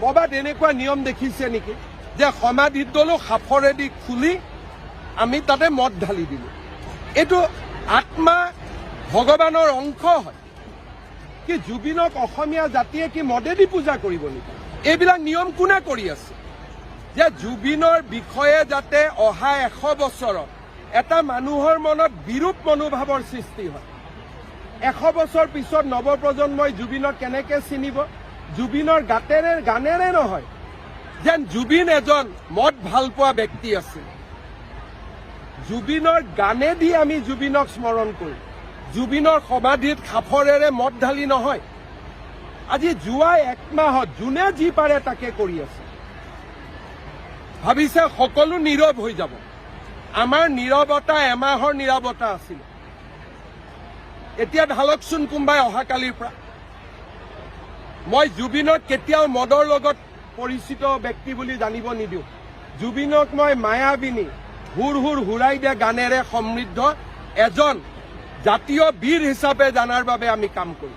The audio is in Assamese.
ক'ৰবাত এনেকুৱা নিয়ম দেখিছে নেকি যে সমাধিত গ'লো, সাফৰেদি খুলি আমি তাতে মদ ঢালি দিলো? এইটো আত্মা ভগৱানৰ অংশ হয়। কি জুবিনক অসমীয়া জাতিয়ে কি মদেদি পূজা কৰিব নেকি? এইবিলাক নিয়ম কোনে কৰি আছে যে জুবিনৰ বিষয়ে যাতে অহা 100 বছৰত এটা মানুহৰ মনত বিৰূপ মনোভাৱৰ সৃষ্টি হয়? 100 বছৰ পিছত নৱপ্ৰজন্মই জুবিনক কেনেকে চিনিব? জুবিনৰ গানেৰে নহয়, যেন জুবিন এজন মদ ভাল পোৱা ব্যক্তি আছিল। জুবিনৰ গানেদি আমি জুবিনক স্মৰণ কৰিম, জুবিনৰ সমাধিত সাফৰেৰে মদ ঢালি নহয়। আজি যোৱা এক মাহত যোনে যি পাৰে তাকে কৰি আছে। ভাবিছে সকলো নীৰৱ হৈ যাব। আমাৰ নীৰৱতা এমাহৰ নীৰৱতা আছিল। এতিয়া ঢালকচোন কোনোবাই অহাকালিৰ পৰা। মই জুবিনক কেতিয়াও মদৰ লগত পৰিচিত ব্যক্তি বুলি জানিব নিদিওঁ। জুবিনক মই মায়াবিনী, হুৰ হুৰ হুৰাই দিয়া গানেৰে সমৃদ্ধ এজন জাতীয় বীৰ হিচাপে জনাৰ বাবে আমি কাম কৰিম।